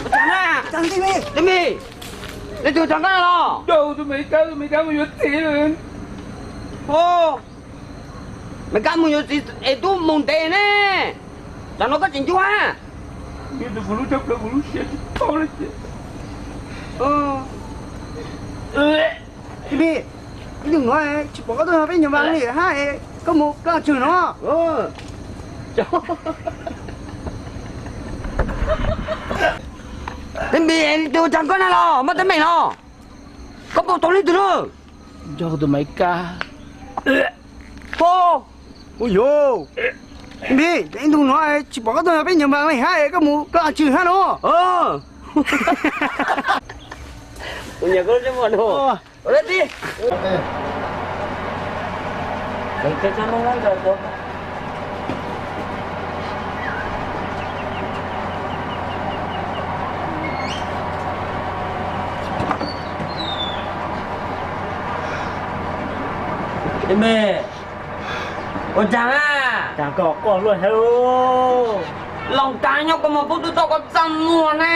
Ua cas na? Leej twg ua cas nkauj na los? Tus Meskas, tus Meskas mus yuav txiv lawm. Meskas mus yuav txiv es tub mus ntev ne. Tam no koj tseem ncuab. Tus kuv hlub tshaj plaws kuv lub siab tsis tau li ces. Leej twg no tsis pom koj tuaj peb nyuag npas li hab, koj mus koj tswm no. Leej twg ua cas nkauj na los muaj teeb meem no? Koj puas tau leej twg na? Yog tus Meskas. Ua yog, leej twg no tsis pom koj tuaj peb nyuag npas li hab, koj mus koj tswm hab no. Ua cas na? Cas koj quaj luaj thiab? Los kag nyob koj mus pub tub toj koj txaj muag na.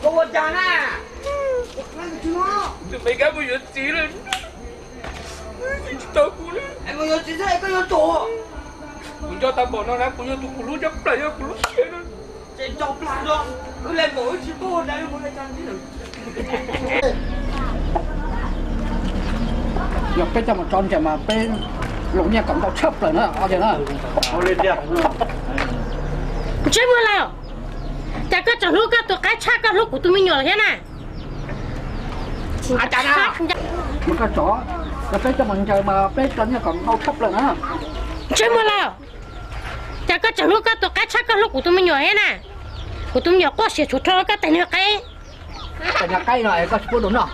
Koj ua cas na? Tus Meskas mus yuav txiv lawm. Tsis tau kuv li. Mus yuav txiv xwb koj yuav tsum. Kuv nco tau npaum no na, kuv yog tus kuv hlub tshaj plaws yog kuv lub siab na. Ces nco plag no, wb le npaum wb tsis paub ua cas mus le cas ntxiv lawm. Yog peb coj mus tso ntawm mas peb los nyiaj kom ntau tshaj plaws na, o tias na. Ntsej muag laus, cas koj tseem hlub koj tus qaib tshaj koj hlub kuv tus me nyuam lawm thiab na? Mas koj tso, yog peb coj mus ncaws mas peb tso nyiaj kom ntau tshaj plaws na. Ntsej muag laus, cas koj tseem hlub koj tus qaib tshaj koj hlub kuv tus me nyuam thiab na? Kuv tus me nyuam quaj siav tshuav rho koj tais niag qaib. Tais niag qaib no es koj tsis pub rau noj.